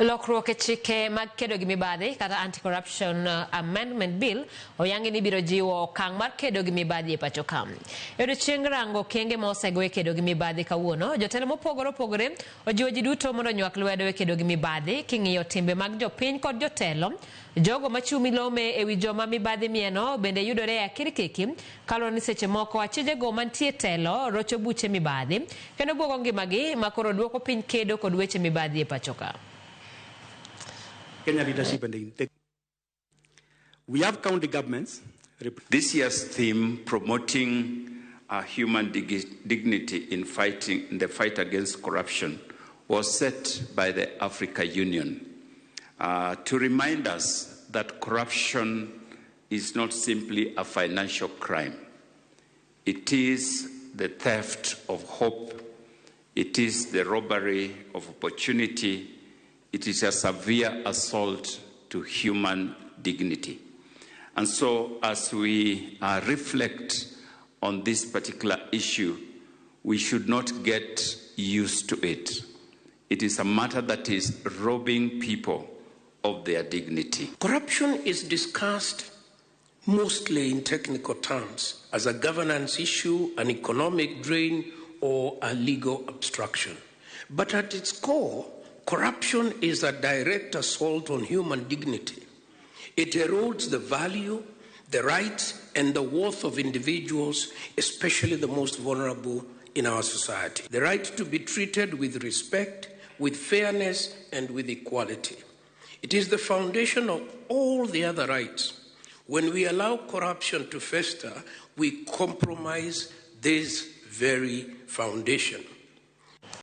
Lokruok e chike mag kedo gi mibadhi kata Anti-Corruption Amendment Bill oyangi ni biro jiwo okang' mar kedo gi mibadhi e pacho ka. E odiechieng rango okenge ma osego e kedo gi mibadhi kawuono, jotelo mopogore opogore ojiwo ji duto mondo onywak lwedo e kedo gi mibadhi king'iyo timbe mag jopiny kod jotelo. Jogo machiwo milome e wi joma mibadhi mieno bende yudore e akirkiki kaluwore ni seche moko achijego mantie telo rocho buche mibadhi kendo buogo ngimagi ma koro duoko piny kedo kod weche mibadhi e pacho ka. Kenya leadership and integrity. We have county governments. This year's theme, promoting human dignity in the fight against corruption, was set by the Africa Union to remind us that corruption is not simply a financial crime. It is the theft of hope. It is the robbery of opportunity. It is a severe assault to human dignity. And so as we reflect on this particular issue, we should not get used to it. It is a matter that is robbing people of their dignity. Corruption is discussed mostly in technical terms as a governance issue, an economic drain, or a legal obstruction. But at its core, corruption is a direct assault on human dignity. It erodes the value, the rights, and the worth of individuals, especially the most vulnerable in our society. The right to be treated with respect, with fairness, and with equality. It is the foundation of all the other rights. When we allow corruption to fester, we compromise this very foundation.